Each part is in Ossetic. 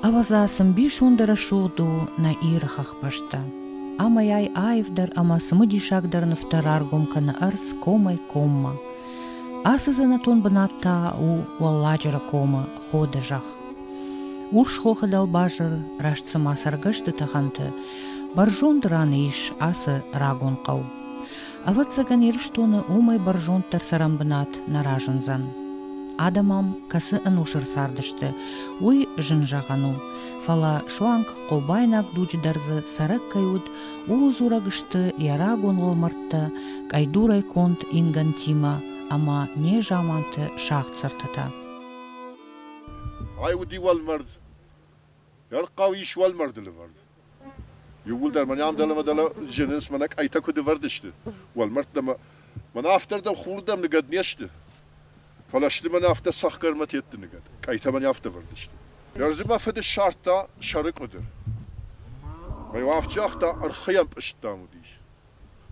Ӕвӕдза, цы мбисонды рӕсугъд у нӕ Иры хӕхбӕстӕ! Амӕй-ай аивдӕр ӕмӕ цымыдисагдӕр нывтӕ раргом кӕны ӕрдз комӕй-коммӕ. Ацы дзӕнӕтон бынат та у Уӕлладжыры комы Ходы зӕхх. Урс хохы дӕлбазыр, раст цыма цӕргӕсты тӕхӕнты, бӕрзонд ран ис ацы рагон хъӕу. Ӕвӕццӕгӕн, Ирыстоны уымӕй бӕрзонддӕр цӕрӕнбынат нӕ разындзӕн. Адӕм ам кӕцы ӕнусы рцардысты, уый зын зӕгъӕн у, фӕлӕ суанг хъобайнаг дуджы дӕр дзы цӕрӕг кӕй уыд, ууыл дзурӕг сты йӕ рагон уӕлмӕрдтӕ, къӕйдурӕй конд ингӕнтимӕ ӕмӕ незаманты сагъд цыртытӕ. Ай уыди уӕлмӕрд. Ӕрхъӕу ис уӕлмӕрды лӕвӕрд. Иууылдӕр мӕнӕ ам дӕлӕмӕ дӕлӕ зынынц, мӕнӕ къӕйтӕ куыд ӕвӕрд сты. Уӕлмӕрдтӕ мӕ мӕнӕ афтӕрдӕм хурдӕм ныгӕд не сты, фӕлӕ сты мӕнӕ афтӕ цӕхгӕрмӕ тетты ныгӕд. Къӕйтӕ мӕнӕ афтӕ ӕвӕрд сты. Ӕрдзы мӕ фыд ссардта сӕры къуыдыр. Мӕ иу афтӕ загъта, ӕрхыйӕн пъыст, дам, уыдис.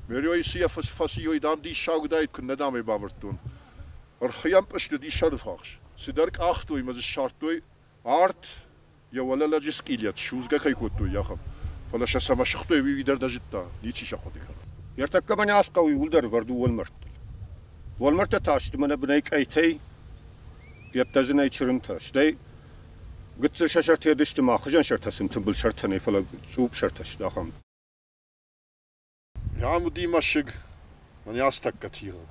Мериойы цы йӕ фӕцийой, дам, диссаг уыдаид, куыннӕ, дам, ӕй бавӕрдтон. Ӕрхыйӕн пъыст уыди сӕры фахс. Цыдӕр къахтой мӕ дзы ссардтой арт, йӕ уӕлӕ лӕджы скъилет судзгӕ кӕй кодтой, ахӕм. Фӕлӕ сӕ цӕмӕ сыгътой, уый дӕр нӕ зыдта, ничи сӕ хъуыды кӕны. Ӕртӕккӕ мӕнӕ ацы хъӕу иууылдӕр ӕвӕрд у уӕлмӕрдтыл. Уӕлмӕрдтӕ та сты мӕнӕ бынӕй къӕйтӕй, йеддӕ дзы нӕй чырынтӕ. Стӕй гыццыл сӕ сӕртӕ сты ма хуызӕн сӕртӕ сын тымбыл сӕртӕ нӕй, фӕлӕ цъупп сӕртӕ сты ахӕм. Ам уыди мӕсыг, мӕнӕ ацы тӕккӕ тигъыл.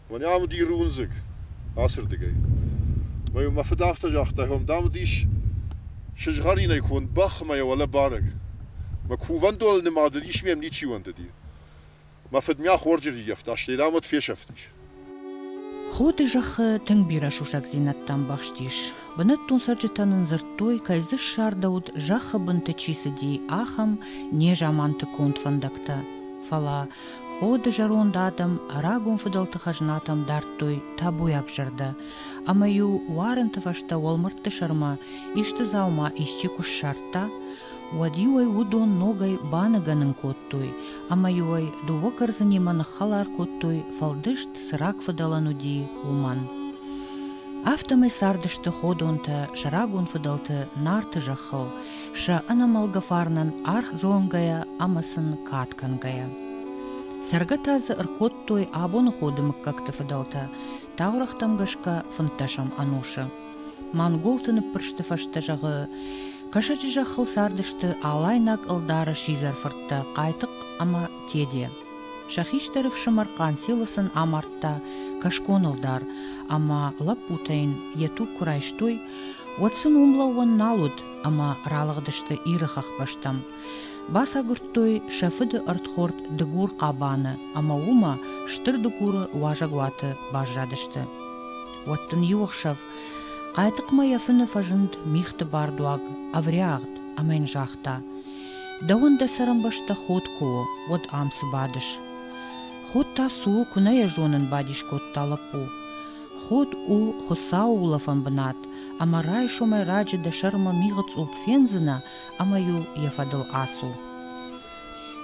Мӕнӕ ам уыди рундзыг ацырдыгӕй. Мӕ мӕ фыд афтӕ загъта, хом дам уыдис сызгъӕринӕй конд бӕх ӕмӕ йӕ уӕлӕ барӕг. Мӕ кувӕндоныл нымад уыдис, мӕм ничи уӕндыди. Мӕ фыд мӕ хорджы рыййӕфта, стӕй дам уӕд фесӕфтис. Ходы зӕххы тынг бирӕ сусӕгдзинӕдтӕ ӕмбӕхст ис. Бынӕттон цӕрджытӕ нын дзырдтой, кӕй дзы ссардӕуыд, зӕххы бынты чи цыди, ахӕм незаманты конд фӕндӕгтӕ. Фӕлӕ Ходы зӕронд адӕм рагон фыдӕлты хӕзнатӕм дардтой табуйаг зӕрдӕ, ӕмӕ-иу уарынты фӕстӕ уӕлмӕрдты сӕрмӕ исты дзаума исчи куы ссардта, уӕд-иу ӕй уыдон ногӕй баныгӕнын кодтой ӕмӕ-иу ӕй дыууӕ кӕрдзынимӕ ныххӕлар кодтой, фӕлдыст цы рагфыдӕлӕн уыди, уымӕн. Афтӕмӕй цардысты ходонтӕ сӕ рагон фыдӕлты Нарты зӕххыл, сӕ ӕнӕмӕлгӕ фарнӕн аргъ зонгӕйӕ ӕмӕ сын кад кӕнгӕйӕ. Цӕргӕ та дзы ӕркодтой абоны Ходы мыггӕгты фыдӕлтӕ, таурӕгътӕм гӕсгӕ фынддӕсӕм ӕнусы. Манголты ныббырсты фӕстӕ, зӕгъы, Кӕсӕджы зӕххыл цардысты алайнаг ӕлдары сидзӕр фырттӕ Хъайтыхъ ӕмӕ Теде. Сӕ хистӕр ӕфсымӕр Хъанцелы сын амардта кӕсгон ӕлдар, ӕмӕ лӕппутӕ йын йӕ туг куы райстой, уӕд сын уым лӕууӕн нал уыд ӕмӕ ралыгъдысты Иры хӕхбӕстӕм. Бацагуырдтой сӕ фыды ӕрдхорд Дыгур Хъабаны ӕмӕ уымӕ Стыр Дыгуры уазӕгуаты баззадысты. Уӕд дын иу ӕхсӕв Хъайтыхъмӕ йӕ фыны фӕзынд мигъты бардуаг Ӕвриагъд ӕмӕ йын загъта: Дӕуӕн дӕ цӕрӕнбӕстӕ Ход куы у, уӕд ам цы бадыс? Ход та цы у, куы нӕ йӕ зонын, бадис кодта лӕппу. Ход у Хуыцауы улӕфӕн бынат, ӕмӕ райсомӕй раджы дӕ сӕрмӕ мигъы цъупп фендзынӕ ӕмӕ-иу йӕ фӕдыл ацу.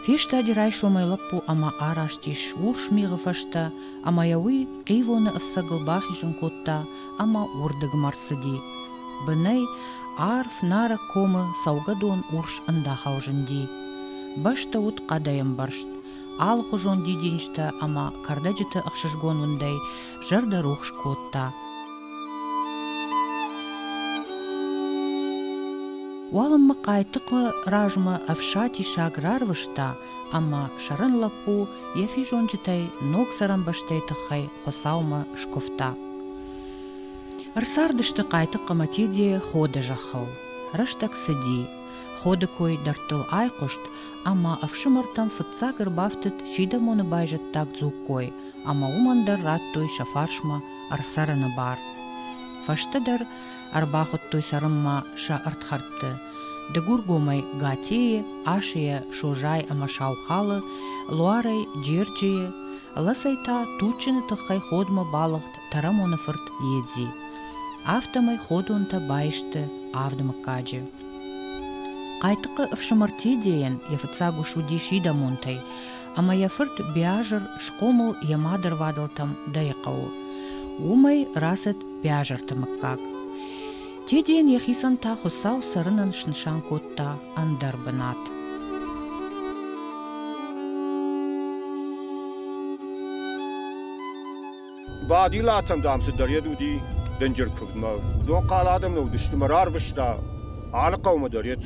Фестади райсомӕй лӕппу ӕмӕ араст ис урс мигъы фӕстӕ, ӕмӕ йӕ уый Хъивоны ӕфцӕгыл бахизын кодта ӕмӕ уырдыгмӕ рцыди. Бынӕй арф нарӕг комы цӕугӕдон урс ӕндахау зынди. Бӕстӕ уыд хъӕдӕй ӕмбӕрзт, алыхуызон дидинджытӕ ӕмӕ кӕрдӕджыты ӕхсызгон уындӕй зӕрдӕ рухс кодта. Уалынмӕ Хъайтыхъы размӕ ӕфсати саг рарвыста ӕмӕ сӕрӕн лӕппу йӕ физонджытӕй ног цӕрӕнбӕстӕйы тыххӕй Хуыцаумӕ скуывта. Ӕрцардысты Хъайтыхъ ӕмӕ Теде Ходы зӕххыл. Рӕстӕг цыди. Ходы кой дӕрдтыл айхъуыст, ӕмӕ ӕфсымӕртӕм фыццаг ӕрбафтыд Сидӕмоны байзӕддаг Дзуккой, ӕмӕ уымӕн дӕр радтой сӕ фарсмӕ ӕрцӕрыны бар. Фӕстӕдӕр ӕрбахуыдтой цӕрынмӕ сӕ ӕрдхӕрдты. Дыгургомӕй Гатейы, Асыйӕ Созай ӕмӕ Саухалы, Луарӕй Джерджийы, Ласӕй та туджджыны тыххӕй Ходмӕ балыгъд Тӕрӕмоны фырт Едзи. Афтӕмӕй ходонтӕ баисты авд мыггаджы. Хъайтыхъы ӕфсымӕр Тедейӕн йӕ фыццаг ус уыди Сидӕмонтӕй, ӕмӕ йӕ фырт Биазыр схъомыл йӕ мадырвадӕлтӕм Дӕйыхъӕуы. Уымӕй рацыд Биазырты мыггаг. Тедейӕн йӕхицӕн та Хуыцау цӕрынӕн снысан кодта ӕндӕр бынат. Бадилатӕм, дам, цыдӕр йед уыди дынджыр куывдмӕ. Уыдон хъал адӕм нӕ уыдысты мӕ рарвыста алы хъӕумӕ дӕр йед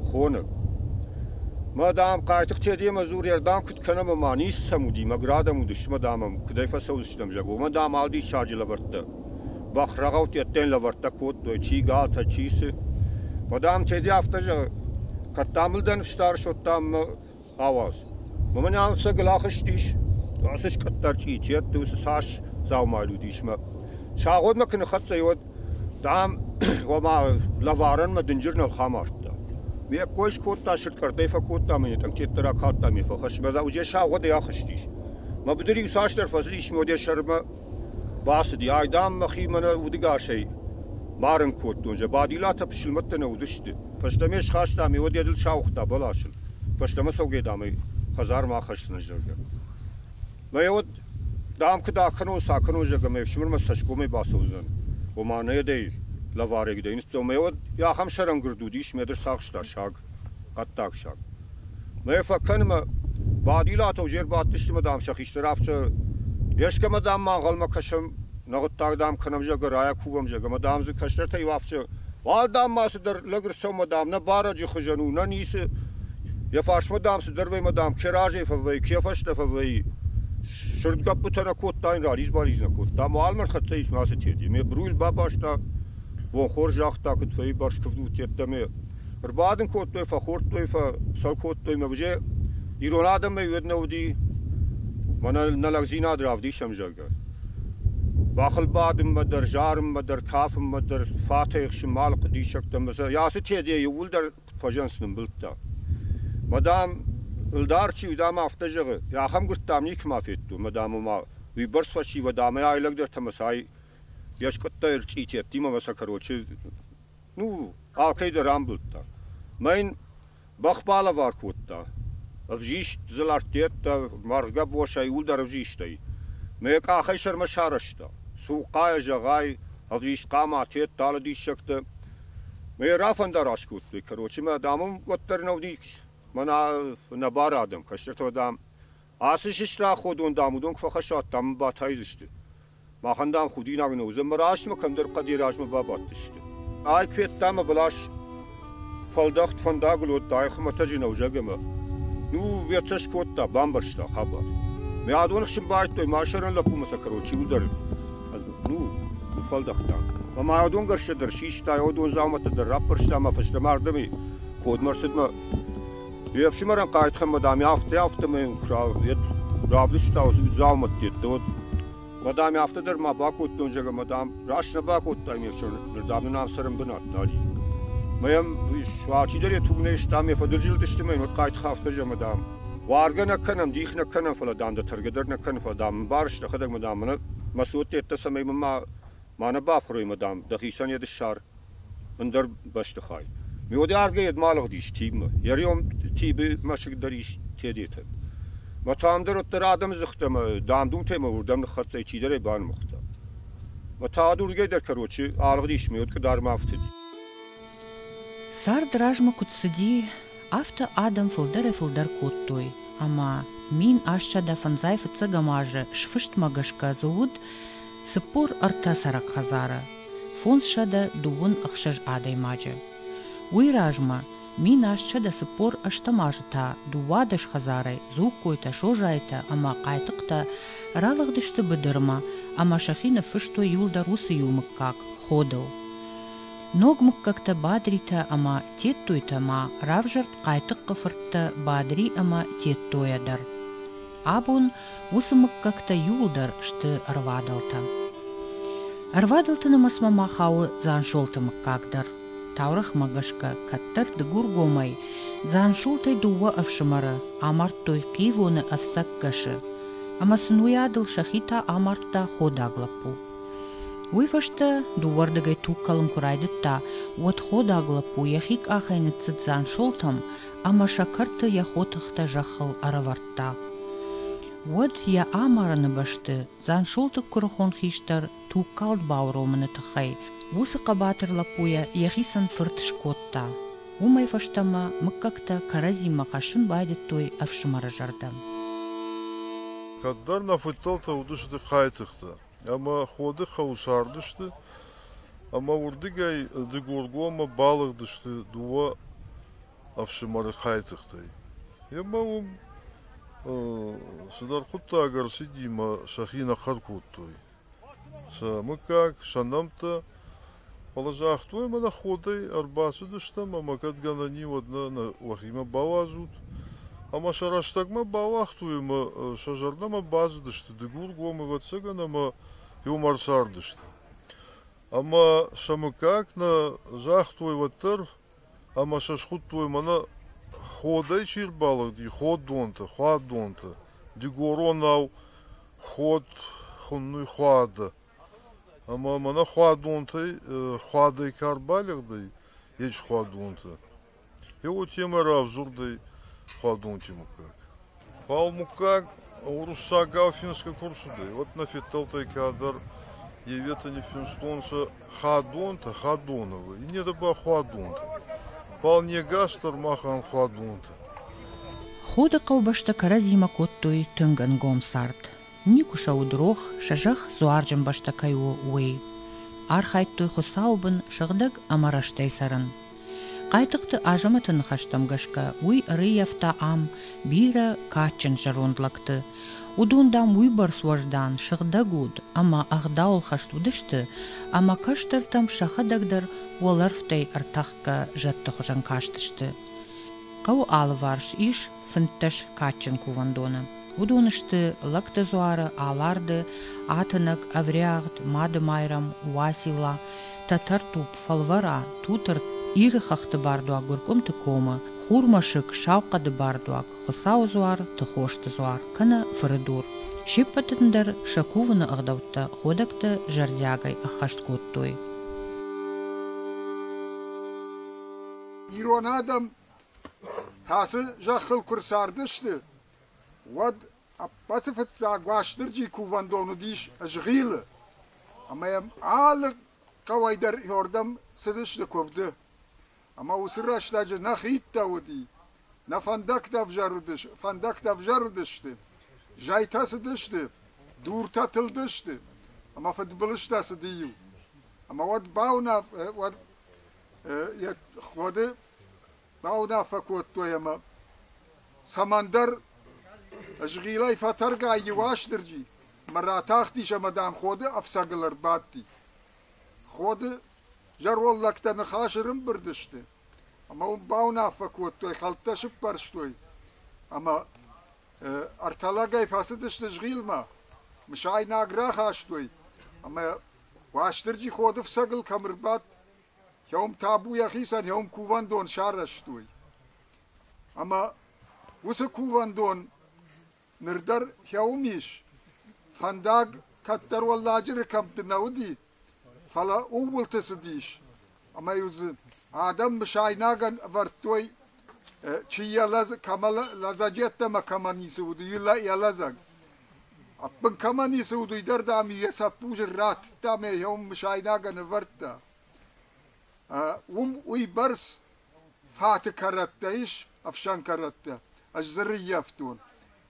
хонӕг. Мӕ, дам, Хъайтыхъ Тедемӕ дзурӕ, дам, куыд кӕнӕм ӕмӕ ницы сӕм уыди, мӕгуыр адӕм уыдысты мӕ, дам, ӕм куыдӕй фӕцӕудзыстӕм, зӕгъгӕ, уымӕн, дам, алы диссаджы лӕвӕрттӕ. Бӕхрӕгъӕутты ӕддейӕн лӕвӕрттӕ кодтой, чи галтӕ, чи цы. Мӕ, дам, Теде афтӕ зӕгъы, кӕд, дам, ыл дӕ ныфс дарыс, уӕд, дам, мӕ ауадз. Мӕнӕ ӕцӕгыл ахызтис, ацы скъӕддӕр чъитиӕтты уыцы цас дзаумайыл уыдис мӕ. Сагъодмӕ куы ныххӕццӕ и, уӕд, дам, ома лӕварӕн мӕ дынджыр нӕлхӕ амардта. Ме ккой скодта, сырдкъӕрттӕй фӕкодта мӕ йӕ тъӕнгтеттӕ ракалдта ме фӕхӕсмӕ, уыдже сагъодӕй ахызтис. Мӕ быдыр иуцасдӕр фӕцыдис ме уӕд йӕ сӕрмӕ бацыди. Ай, дам, мӕхи мӕнӕ удыгасӕй марын кодтон. Зӕ бадилатӕ пысылмӕттӕ нӕ уыдысты. Фӕстӕмӕ схаста ме уӕд йӕ дыл сауыгъта бӕласыл. Фӕстӕмӕ цӕугӕ, дам, ӕй хӕдзармӕ ахӕсдзынӕн, зӕгъгӕ. Мӕ уӕд, дам, куыд акӕнон, цы акӕнон, зӕгъгӕ, ме фсымӕрмӕ цӕсгомӕй бацӕудзӕн. Ома нӕ дӕй лӕварӕг дӕй ныццӕуы. Мӕ уӕд ахӕм сӕрӕнгуырд уыдис, мӕ дӕр цахста саг, хъӕддаг саг. Мӕ фӕкӕн мӕ Бадилатӕ уже ӕрбадтысты мӕ, дам, сӕ хистӕр афтӕ ескӕмӕ, дам, ма ӕнхъӕлмӕ кӕсӕм, нӕ гъуыддаг, дам, кӕнӕм, зӕгъгӕ, райӕ кувӕм, зӕгъгӕ, мӕ, дам, дзы кӕстӕртӕ иу афтӕ уал, дам, ма цыдӕр лӕг ӕрцӕуы, дам, нӕ барӕджы хуызӕн у, нӕ ницы. Йӕ фарсмӕ, дам, цыдӕр вӕййы, дам, ке разӕй фӕвӕййы, ке фӕстӕ фӕвӕййы. Сырдгӕппытӕ нӕ кодта, ралидз-балидз нӕ кодта. Уалмӕ ӕрхӕццӕ ис мӕ ацы Теде. Ме бруйыл бабаста, бонхорз загъта, куыд фӕйбӕрц куывд уыд йеддӕмӕ. Ӕрбадын кодтой, фӕхордтой, фӕцӕл кодтой мӕ уже ирон адӕмӕй уӕд нӕ уыди, мӕнӕ нӕ лӕгдзинад равдисӕм, зӕгъгӕ. Бӕхыл бадынмӕ дӕр, зарынмӕ дӕр, кафынмӕ дӕр, фатӕй ӕхсынмӕ алы диссӕгтӕм ацы Теде иууылдӕр фӕзӕнц нымбылдта. Мадам, ӕлдар чи уыд, ам афтӕ зӕгъы, ахӕм гуырд дам никуыма федтон, мадам, ома уыйбӕрц фӕсивӕд амӕй айлӕгдӕртӕ мӕ сай йӕ скъуыдтӕ ӕрчъитеттимӕ мӕ сӕ короче Ну, алкӕй дӕр амбылдта. Мӕ йын бӕх балӕвар кодта. Ӕвзист дзыларттӕ, маргӕ босӕй иуылдӕр ӕвзистӕй. Мӕ йӕ къахӕй сӕрмӕ сарӕзта. Цухъайӕ зӕгъай, ӕвзист хъама, тедта алы диссӕгтӕ. Мӕ йӕ рафӕндараст кодтой, короче, мӕ, дам, уӕддӕр нӕ уыди мӕнӕ нӕбары адӕм, кӕстӕртӕ, дам, ацы сыстраходон, дам, уыдон куы фӕхӕссат, дам, батайдзысты. Махӕн, дам, худинаг нӕ уыдзӕн, мӕ размӕ кӕмдӕр хъӕди размӕ бабадтысты. Ай куы федта мӕ бӕлас фӕлдӕхт фӕндагыл уӕд ай хуымӕтӕджы нӕу, зӕгъгӕ мӕ. Ну, йӕ цӕст кодта, бамбӕрста хабар. Мӕ адон хсын байдтой, мӕ сӕрӕн лӕппумӕ сӕ короче иуылдӕр ну, ныффӕлдӕхта. Ӕмӕ ма адон гӕрзтӕ дӕр систа, адон дзаумӕттӕ дӕр раппӕрста ӕмӕ фӕстӕмӕ ардӕм ходмӕ ӕрцыдмӕ. Йе фсымӕрӕн хъайтхӕммӕ, дам, афтӕ афтӕмӕй равдыста уыцы дзаумӕтты, уӕд Мадам, афтӕ дӕр ма бакодтон, зӕгъгӕ, мадам, раст нӕ бакодтай ме фсымӕр, ныр, дам, нын ам цӕрӕн бынат нал и. Мӕ йӕм алчидӕр йӕ туг нӕ иста, мӕ фӕдыл зылдысты мӕ йын уӕд хъайтыхъ афтӕ зӕгъы, мадам, уаргӕ нӕ кӕнӕм, дих нӕ кӕнӕм, фӕлӕ, дам, дӕ тӕргӕ дӕр нӕ кӕнӕм, фӕлӕ, дам, ӕмбарыс дӕхӕдӕг, мадам, мӕнӕ мӕ цот-йедтӕ цӕмӕй мын ма, ма нӕ бафхӕрой, мадам, дӕхицӕн йӕ ссар ӕндӕр бӕстыхай. Меуӕд аргӕ йед ма лыгъдис Тибмӕ. Йӕ риом Тибы мӕсыг дӕр ис Тедетӕн. Мӕ там дӕр уӕддӕр адӕмы дзыхтӕ ӕмӕ дам-думтӕ ӕмӕ уырдӕм ныххӕццӕ и, чидӕр ӕй банымыгъта. Мӕ та адургӕй дӕр, короче, алыгъдис, меуӕд къуыдармӕ афтыди. Цард размӕ куыд цыди, афтӕ адӕм фылдӕрӕй-фылдӕр кодтой, ӕмӕ 1855 фыццӕгӕм азы сфыстмӕ гӕсгӕ дзы уыд 43 цӕрӕг хӕдзары, 526 адӕймаджы. Уый размӕ 1848 азы та 12 хӕдзарӕй Дзугкойтӕ, Созайтӕ ӕмӕ Хъайтыхътӕ ралыгъдысты быдырмӕ ӕмӕ сӕхи ныффыстой иуылдӕр уыцы иу мыггаг Ходыл. Ног мыггӕгтӕ Бадритӕ ӕмӕ Тедтойтӕ ма равзӕрд Хъайтыхъхъы фырттӕ Бадри ӕмӕ Тедтойӕ дӕр. Абон уыцы мыггӕгтӕ иууылдӕр сты ӕрвадӕлтӕ. Ӕрвадӕлты нымӕцмӕ ма хауы Дзансолты мыггаг дӕр. Таурӕгъмӕ гӕсгӕ кӕддӕр Дыгургомӕй Дзансолтӕй дыууӕ ӕфсымӕры амардтой Хъивоны ӕфцӕггӕсы, ӕмӕ сын уый адыл сӕхи та амардта ходаг лӕппу. Уый фӕстӕ дыууӕрдыгӕй туг кӕлын куы райдыдта, уӕд ходаг лӕппу йӕхи къахӕй ныццыд Дзансолтӕм ӕмӕ сӕ кӕрты йӕ хотыхтӕ зӕххыл ӕрӕвӕрдта. Уӕд йӕ амарыны бӕсты Дзансолты куырыхон хистӕр тугкалд бауромыны тыххӕй Уыцы хъӕбатыр лӕппуйӕ йӕхицӕн фырт скодта. Уымӕй фӕстӕмӕ мыггӕгтӕ кӕрӕдзимӕ хӕссын байдыдтой ӕфсымӕры зӕрдӕ. Кӕддӕр нӕ фыддӕлтӕ уыдысты хъайтыхътӕ ӕмӕ Ходы хъӕуы цардысты ӕмӕ уырдыгӕй Дыгургоммӕ балыгъдысты дыууӕ ӕфсымӕры хъайтыхътӕй. Ӕмӕ уым цыдӕр хъуыддаг ӕрцыди мӕ сӕхи ныхъхъӕр кодтой. Сӕ мыггаг, сӕ нӕмттӕ. Фӕлӕ загътой, мӕнӕ Ходӕй ӕрбацыдыстӕм ӕмӕ кӕд гӕнӕн и, уӕд нӕ уӕхимӕ бауадзут. Ӕмӕ сӕ рӕстӕгмӕ бауагътой ӕмӕ сӕ зӕрдӕмӕ бацыдысты Дыгургом, ӕвӕццӕгӕн, ӕмӕ иумӕ ӕрцардысты. Ӕмӕ сӕ мыггаг нӕ загътой уӕддӕр, ӕмӕ сӕ схуыдтой мӕнӕ Ходӕй чи рбалыгъди, ходдонтӕ, хуаддонтӕ, дигоронау ход хуннуй хуадӕ. Ӕма мӕнӕ хуадонтӕй, хуадӕй ка рбалигъдӕй, еци хуадонтӕ. Е уотемӕй равзурдӕй хуадонти муггаг. Фал муггаг уруссагау финсгӕ ку рцудӕй, уӕд нӕ феддӕлтӕй кадӕр еуетӕ ниффинстонцӕ хадонтӕ, хадоновы, иннетӕ ба хуадонтӕ. Фал не гас дӕр мах ан хуадонтӕ. Ходы хъӕубӕстӕ кӕрӕдзимӕ кодтой тынг ӕнгом цард. Никуы сӕ уыд рох, сӕ зӕхх дзуарджын бӕстӕ кӕй у, уый. Архайдтой Хуыцауы бын сыгъдӕг ӕмӕ рӕстӕй цӕрын. Хъайтыхъты Азӕмӕты ныхӕстӕм гӕсгӕ уый ӕрӕййӕфта ам бирӕ кадджын зӕронд лӕгты. Уыдон, дам, уыйбӕрц уӕздан, сыгъдӕг уд ӕмӕ ӕгъдауыл хӕст уыдысты, ӕмӕ кӕстӕртӕм сӕхӕдӕг дӕр уӕлӕрвтӕй ӕртӕхгӕ зӕдты хуызӕн кастысты. Хъӕуы алыварс ис 15 кадджын кувӕндоны. Уыдон сты Лӕгты дзуары, Аларды, Атынӕг, Ӕврӕгъд, Мады Майрӕм, Уацилла, Тӕтӕртупп, Фӕлвӕра, Тутыр, Иры хӕхты бардуаг Гуыркъуымты комы, Хурмӕсыг, Саухъӕды бардуаг, Хуыцауы дзуар, Тыхосты дзуар кӕнӕ Фырыдур. Се ппӕтӕн дӕр сӕ кувыны ӕгъдӕуттӕ ходӕгтӕ зӕрдиагӕй ӕххӕст кодтой. Ирон адӕм ацы зӕххыл куы рцардысты, уӕд ӕппӕты фыццаг Уастырджи кувӕндон уыдис Згъилы, ӕмӕ йӕм алы хъӕуӕй дӕр иуӕрдӕм цыдысты куывды. Ӕмӕ уыцы рӕстӕджы нӕ хидтӕ уыди, нӕ фӕндӕгтӕ ӕвзӕр уыдысты, зӕйтӕ цыдысты, дуртӕ тылдысты, ӕмӕ фыдбылызтӕ цыди-иу. Ӕмӕ уӕд уӕд йӕ ходы бауынаффӕ кодтой ӕмӕ цӕмӕндӕр згъилӕй фӕтӕргай иу Уастырджи мӕ ратахтис ӕмӕ, дам, Ходы ӕфцӕгыл ӕрбадти. Ходы зӕронд лӕгтӕ ныхасы рымбырд сты ӕмӕ уым бауынаффӕ кодтой, хӕлттӕ сыппӕрстой ӕмӕ ӕртӕ лӕгӕй фӕцыдысты згъилмӕ, мысайнаг рахастой ӕмӕ Уастырджи Ходы фцӕгыл кӕм ӕрбадт, Хӕм табу йӕхицӕн хӕм кувӕндон сарӕзтой. Ӕмӕ уыцы кувӕндон ныр дӕр хӕуым ис. Фӕндаг кӕддӕр Уӕлладжыры кӕмтты нӕ уыди, фӕлӕ ууылты цыдис. Ӕмӕ-иу дзы адӕм мысайнагӕн ӕвӕрдтой, чи йӕ кӕмӕ лӕдзӕджы ӕддӕмӕ кӕмӕ ницы уыд, йӕ лӕдзӕг. Ӕппын кӕмӕ ницы уыд, уый дӕр, дам, йӕ цӕппузыр ратыдта ӕмӕ йӕ уым мысайнагӕн ӕвӕрдта. Уым уыйбӕрц фаты кӕрӕттӕ ис, ӕфсӕн кӕрӕттӕ, ӕз дзы рыййӕфтон.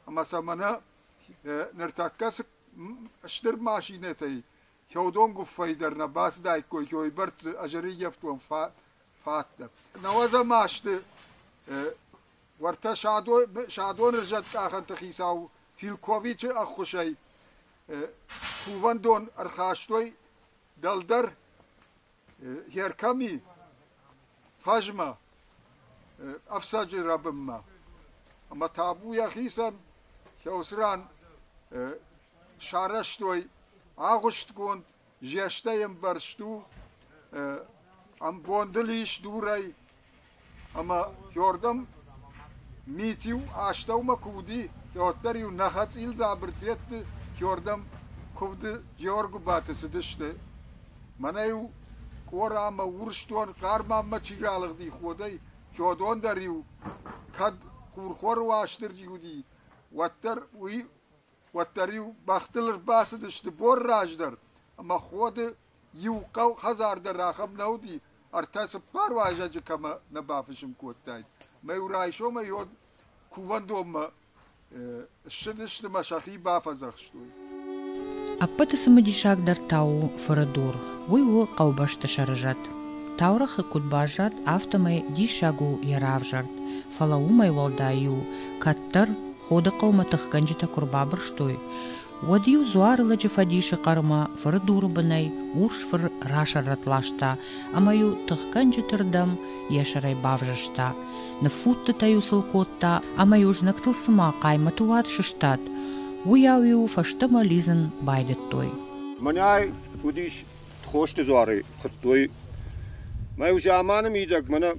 Ӕмӕ сӕ мӕнӕ ныртӕккӕ цы стыр машинӕтӕй хеудон гуыффӕй дӕр нӕ бацыдаиккой, уыйбӕрц дзы ӕз ӕрыййӕфтон фаттӕ. Нӕуӕдзӕм азты уӕртӕ Садоны зӕдкъахӕнты хицау Филковичы ӕххуысӕй кувӕндон ӕрхастой дӕлдӕр Херками фӕзмӕ, ӕфцӕджы рӕбынмӕ. Ӕмӕ табу йӕхицӕн хеуцран сарӕзтой агъуыстгонд, зӕстӕй ӕмбӕрзт у, ӕмбондыл ис дурӕй ӕмӕ Иордан мит-иу астӕумӕ куы уыди, уӕддӕр-иу нӕ хӕцъил дзабыртӕтты Иордан куывды Георгуыбаты цыдысты. Мӕнӕ-иу Къора ӕмӕ Урсдон Хъарманмӕ чи ралыгъди Ходӕй, Хёдон дӕр-иу кӕд Хурхоры Уастырджи уыди, уӕддӕр уый уӕддӕр-иу бӕхтыл ӕрбацыдысты бор раздӕр ӕмӕ Ходы. Иу хъӕу хӕдзар дӕр ахӕм нӕ уыди, ӕртӕ-цыппар уазӕджы кӕмӕ нӕ бафысым кодтаид. Мӕ-иу райсомӕй уӕд кувӕндонмӕ ссыдысты мӕ сӕхи бафӕдзӕхстой. Ӕппӕты цымыдисагдӕр та у Фырыдур. Уый у хъӕубӕсты сӕрызӕд. Таурӕгъы куыд баззад, афтӕмӕй диссаг у йӕ равзӕрд, фӕлӕ уымӕй уӕлдай-иу кӕддӕр Ходы хъӕумӕ тыхгӕнджытӕ куы рбабырстой, уӕд-иу дзуары лӕджы фӕдисы хъӕрмӕ фыры дуры бынӕй урс фыр расӕррӕтт ласта ӕмӕ-иу тыхгӕнджыты рдӕм йӕ сӕрӕй бавзӕрста, ныффуттытӕ-иу сыл кодта ӕмӕ-иу знӕгтыл цыма хъаймӕты уад сыстад, уыйау-иу фӕстӕмӕ лидзын байдыдтой. Мӕнӕй уыдис Тхосты дзуары хуыдтой. Мӕ-иу заманы мидӕг мӕнӕ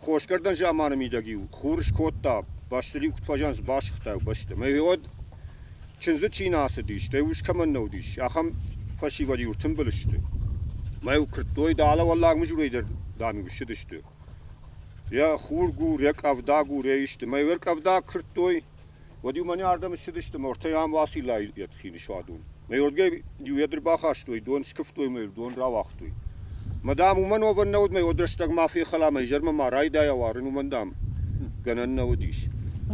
Хосгӕрдӕн заманы мидӕг-иу хур скодта, бӕстыл-иу куыд фӕзӕнц, басыгъта-иу бӕстӕ. Мӕ уӕд чындзы чи нӕ ацыдис, стӕй ус кӕмӕн нӕ уыдис, ахӕм фӕсивӕд-иу ӕртымбыл сты. Мӕ-иу куырдтой, далӕ Уӕллаг Мызурӕй дӕр, дам-иу ссыдысты. Йӕ хургур, йӕ къӕвдагур, йӕ исты. Мӕ-иу ӕркъӕвда куырдтой, Уӕд-иу мӕнӕ ардӕм ссыдысты ӕмӕ ӕртӕ ам Уациллайы йӕ суадон. Мӕ уырдыгӕй иу едыр бахастой, дон скуывтой ӕмӕ дон рауагътой. Мӕ, дам, уымӕн уӕвӕн нӕ уыд, мӕ уӕд рӕстӕг ма фехӕла ӕмӕ изӕрмӕ ма райдайа уарын, уымӕн, дам, гӕнӕн нӕ уыдис.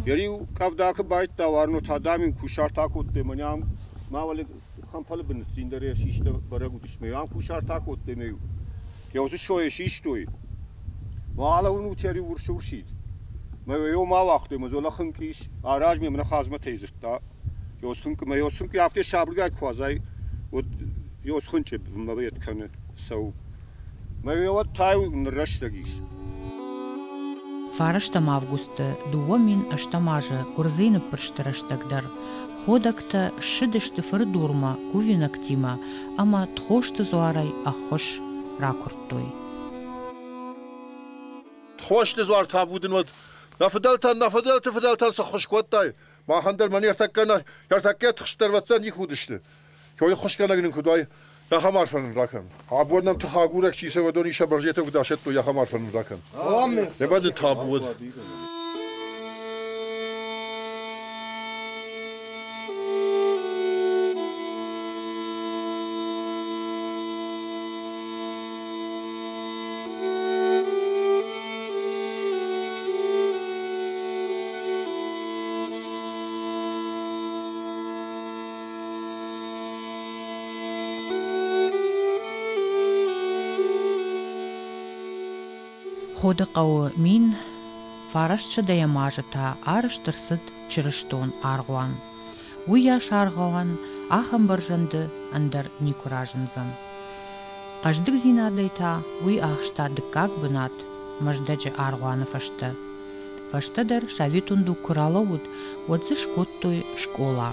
Йӕ-иу къӕвда куы байдыдта уарын, та, дам-иу кусарт акодтой, мӕнӕ ам ма уӕле хӕмпӕлы бын ныцциндӕр йӕ систӕ бӕрӕг уыдис. Мӕ ам кусарт акодтой ӕмӕ-иу йӕ уыцы сойӕ систой. Уӕлӕ уынут йӕ-иу урс-урсид. Мӕ еу ма уагътой, мӕ золӕ хынкъ ис, аразмӕ мӕ хазмӕтӕй дзырдта. Ёз хынкъ, мӕ ёз хынкъ афтӕ сабыргай куы уадзай, уӕд ёз хынчъы бынмӕ вӕд кӕны цӕуы. Мӕ уӕд та ныррӕстӕг ис. Фарӕстӕм августы 2008 азы Гуырдзыйы ныббырсты рӕстӕг дӕр ходӕгтӕ ссыдысты Фырдурмӕ кувинӕгтимӕ ӕмӕ Тхосты дзуарӕй ӕххуыс ракуырдтой. Тхосты дзуар табу дын уӕд. Нӕ фыдӕлтӕн, нӕ фыдӕлты фыдӕлтӕн цы ххуыс кодтай, махӕн дӕр мӕн ӕртӕккӕ нӕ ӕртӕккӕ тыхстдӕр ӕвӕццӕ никуы уыдысты. Кӕй ххуысгӕнӕг нын куыд уай, ахӕм арфӕ нын ракӕн. Абон нӕм тыхагурӕг чи цӕуы, уыдон исӕ бӕрзетӕ куыд асӕттой, ахӕм арфӕ нын ракӕн. Ӕмӕ дын табу уӕд. Ходы хъӕуы 1900 азы та арӕзт ӕрцыд чырыстон аргъуан. Уыйас аргъуан ахӕм бӕрзӕнды ӕндӕр никуы разындзӕн. Хъӕздыгдзинадӕй та уый ахста дыккаг бынат Мӕздӕджы аргъуаны фӕстӕ. Фӕстӕдӕр советон дуг куы ралӕууыд, уӕд дзы скодтой скъола.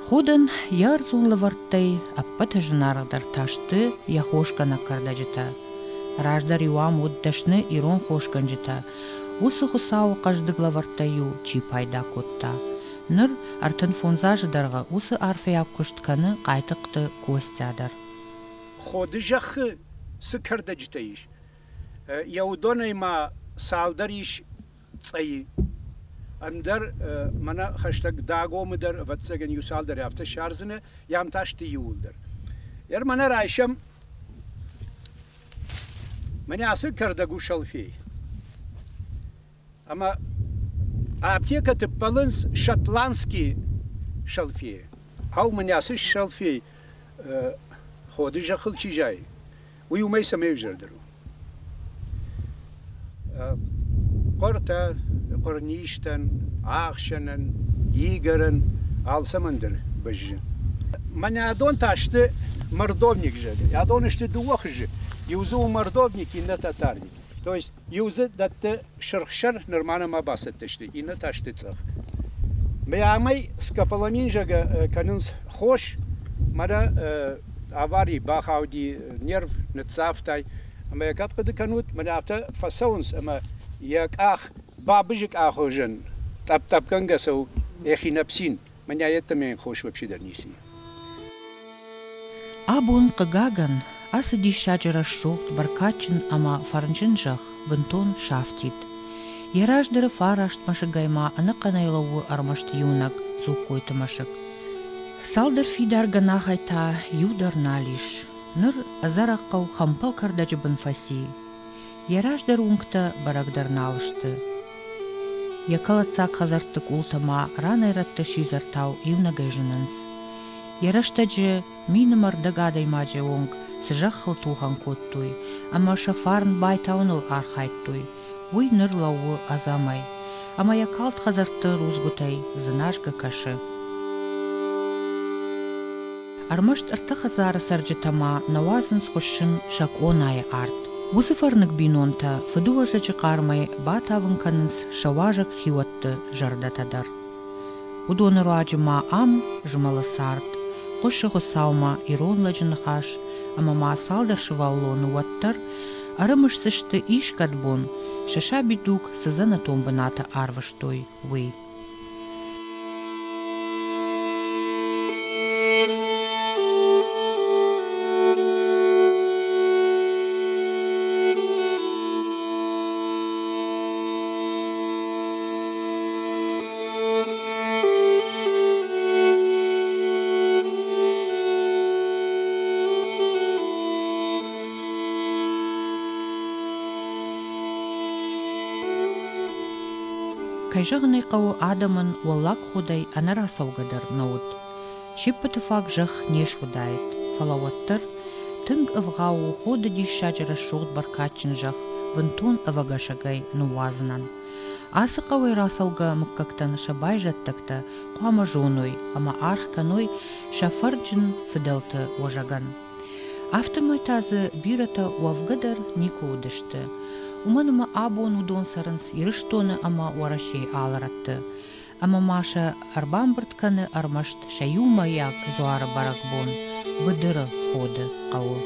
Ходӕн йӕ ӕрдзон лӕвӕрттӕй ӕппӕты зынаргъдӕр та сты йӕ хосгӕнӕг кӕрдӕджытӕ. Раздӕр-иу ам уыд дӕсны ирон хосгӕнджытӕ, уыцы Хуыцауы хъӕздыг лӕвӕрттӕй-иу чи пайда кодта. Ныр 35 азы дӕргъы уыцы арфӕйаг куыст кӕны Хъайтыхъты Костя дӕр. Ходы зӕххы цы кӕрдӕджытӕ ис, йӕ уыдонӕй ма цалдӕр ис Цъӕйы. Ӕндӕр мӕнӕ хӕстӕг Дагомы дӕр, ӕвӕццӕгӕн, иу цалдӕр афтӕ ссардзынӕ, ям та сты иууылдӕр. Ер мӕнӕ райсӕм мӕнӕ ацы кӕрдӕг у шалфей. Ӕмӕ аптекӕты ппӕлынц шотландский шалфей. Ау, мӕнӕ ацы шалфей Ходы зӕххыл чи зайы, уый уымӕй цӕмӕй ӕвзӕрдӕр у? Хъуыртӕ, хъуырнизтӕн, ӕхсӕнӕн, игӕрӕн, алцӕмӕн дӕр бӕззы. Мӕнӕ адон та сты мордовник, зӕгъы. Адон сты дыууӕ хуызы. Иу дзы у мордовник, иннӕ татарник. То есть иу дзы дӕтты сырхсӕр, нырма нӕма бацӕттӕ сты, иннӕтӕ сты цъӕх. Мӕ амӕй скополамин, зӕгъы, кӕнынц хос, мӕнӕ аварийы бахауди, нерв ныццавтай. Ӕмӕ йӕ кӕд хъуыды кӕнут, мӕнӕ афтӕ фӕцӕуынц ӕмӕ йӕ къах бабызы къахы тъӕпп-тъӕпгӕнгӕ цӕуы эхинопсин. Мӕнӕ йеддӕмӕ йын хос вообще дӕр ницы и. Абон, хъыгагӕн, ацы диссаджы рӕсугъд, бӕркадджын ӕмӕ фӕрнджын зӕхх бынтон сафтид. Йӕ раздӕры фараст мӕсыгӕй ма ӕнӕхъӕнӕй лӕууы ӕрмӕст иунӕг Дзугкойты мӕсыг. Цалдӕр фидар гӕнахӕй та иу дӕр нал ис. Ныр ӕдзӕрӕг хъӕу хӕмпӕл кӕрдӕджы бын фӕци. Йӕ раздӕр уынгтӕ бӕрӕг дӕр нал сты. Йӕ кӕлӕддзаг хӕдзӕртты къултӕ ма ранӕй-рӕтты сидзӕртау иунӕгӕй зынынц. Йӕ рӕстӕджы минымӕ рдӕг адӕймаджы онг цы зӕххыл тухӕн кодтой ӕмӕ сӕ фарн байтауыныл архайдтой, уый ныр лӕууы ӕдзӕмӕй ӕмӕ йӕ калд хӕдзӕртты рудзгуытӕй дзыназгӕ кӕсы. Ӕрмӕст ӕртӕ хӕдзары цӕрджытӕ ма нӕ уадзынц хуыссын сӕ къонайы арт. Уыцы фӕрныг бинонтӕ фыдыуӕзӕджы хъармӕй батавын кӕнынц сӕ уазӕг хиуӕтты зӕрдӕтӕ дӕр. Уыдоны руаджы ма ам змӕлы цард, хъуысы Хуыцаумӕ ирон лӕджы ныхас ӕмӕ ма цалдӕр сывӕллоны уӕддӕр ӕрымысдзысты искӕд бон, сӕ сабидуг цы дзӕнӕтон бынаты арвыстой, уый. Кӕй зӕгъын ӕй хъӕуы, адӕмӕн Уӕллаг Ходӕй ӕнӕрацӕугӕ дӕр нӕ уыд. Се ппӕты фаг зӕхх не суыдаид, фӕлӕ уӕддӕр тынг ӕвгъау у Ходы диссаджы рӕсугъд бӕркадджын зӕхх бынтон ӕвӕгӕсӕгӕй ныууадзынӕн. Ацы хъӕуӕй рацӕугӕ мыггӕгтӕн сӕ байзӕддӕгтӕ хъуамӕ зоной ӕмӕ аргъ кӕной сӕ фӕрнджын фыдӕлты уӕзӕгӕн. Афтӕмӕй та дзы бирӕтӕ уӕвгӕ дӕр никуы уыдысты, уымӕн ӕмӕ абон уыдон цӕрынц Ирыстоны ӕмӕ Уӕрӕсейы алы рӕтты, ӕмӕ ма сӕ ӕрбамбырд кӕны ӕрмӕст сӕ иумӕйаг дзуары бӕрӕгбон Быдыры Ходы хъӕуы.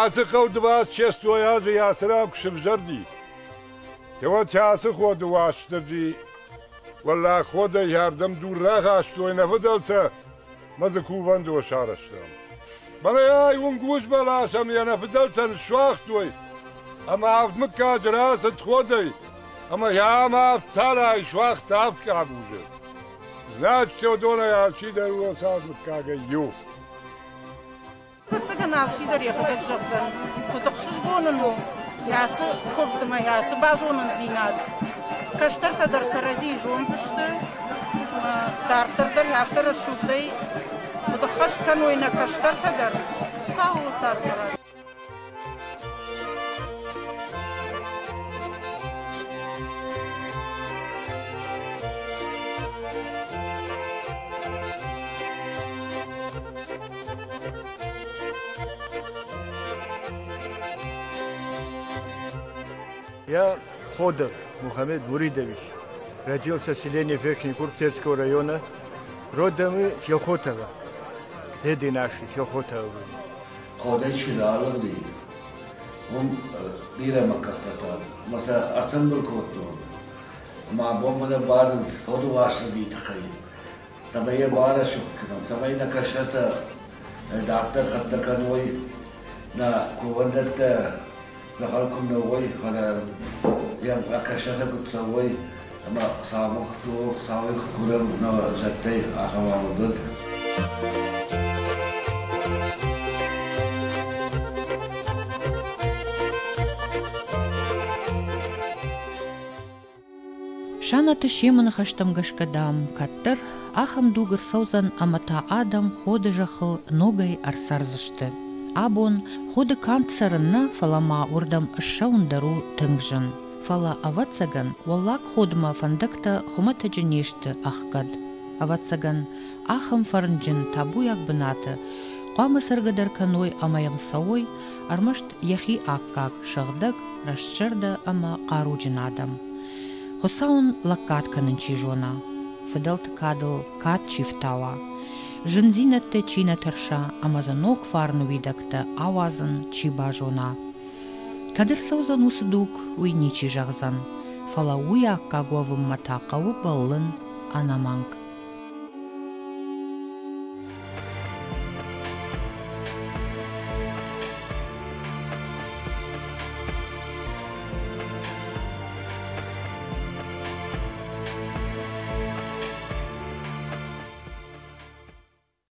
Ацы хъӕу дывӕц-честой азы йӕ куы сывзӕрди, уӕд ацы ходы Уастырджи Уӕллаг ходӕй ардӕм дур рахастой нӕ фыдӕлтӕ мӕ дзы кувӕндон сарӕзтам. Мӕнӕ ай уынгуз бӕлас ӕмӕ йӕ нӕ фыдӕлтӕ ныссуагътой, ӕмӕ авд мыггаджы рацыд ходӕй, ӕмӕ йӕ ам авд талайы суагъта авд къабузы. Значит, уыдонӕй алчидӕр у авд мыггагӕй иу. Ӕвӕццӕгӕн, алчидӕр йӕхӕдӕг зӕгъдзӕн, куыд ӕхсызгон ын у ацы куывдмӕ, ацы базонындзинад. Кӕстӕртӕ дӕр кӕрӕдзийы зондзысты, дарддӕр дӕр афтӕ рӕсугъдӕй куыд ӕххӕст кӕной нӕ кӕстӕртӕ дӕр, Хуыцауы цардвӕрӕз. Я Ходов Мухаммед Муридович. Родился в селении Верхний Курптецкого района. Родом из Елхотова. Деды наши с Елхотова были. Ходӕй чи ралыгъди, уым бирӕ мыггӕгтӕ ӕмӕ сӕ ӕртымбыл кодтон. Ӕмӕ абон мӕнӕ бадынц Ходы Уастырджийы тыххӕй, цӕмӕй йӕ барӕсугъд кӕнӕм, цӕмӕй нӕ кӕстӕртӕ дарддӕр хӕццӕ кӕной, нӕ кувӕндӕттӕ дзӕгъӕл куы нӕ уой, фӕлӕ йӕм нӕ кӕстӕртӕ куыд цӕуой, ӕмӕ Хуыцаумӕ куы Хуыцауӕй куы курӕм нӕ зӕдтӕй, ахӕм амонд. Санаты Семы ныхӕстӕм гӕсгӕ, дам, кӕддӕр ахӕм дуг ӕрцӕудзӕн ӕмӕ та адӕм Ходы зӕххыл ногӕй ӕрцӕрдзысты. Абон Ходы канд цӕрын нӕ, фӕлӕ ма уырдӕм ссӕуын дӕр у тынг зын. Фӕлӕ, ӕвӕццӕгӕн, Уӕллаг Ходмӕ фӕндӕгтӕ хуымӕтӕджы не сты ӕхгӕд. Ӕвӕццӕгӕн, ахӕм фӕрнджын, табуйаг бынаты хъуамӕ цӕргӕ дӕр кӕной ӕмӕ йӕм цӕуой ӕрмӕст йӕхи аккаг, сыгъдӕг, рӕстзӕрдӕ ӕмӕ хъаруджын адӕм. Хуыцау ын лӕггад кӕнын чи зона, фыдӕлты кадыл кад чи фтауа, зындзинӕдтӕй чи нӕ тӕрса ӕмӕ дзы ног фарны уидӕгтӕ ауадзын чи базона. Кӕд ӕрцӕудзӕн уыцы дуг, уый ничи зӕгъдзӕн, фӕлӕ уый аккаг уӕвынмӕ та хъӕуы бӕллын ӕнӕмӕнг.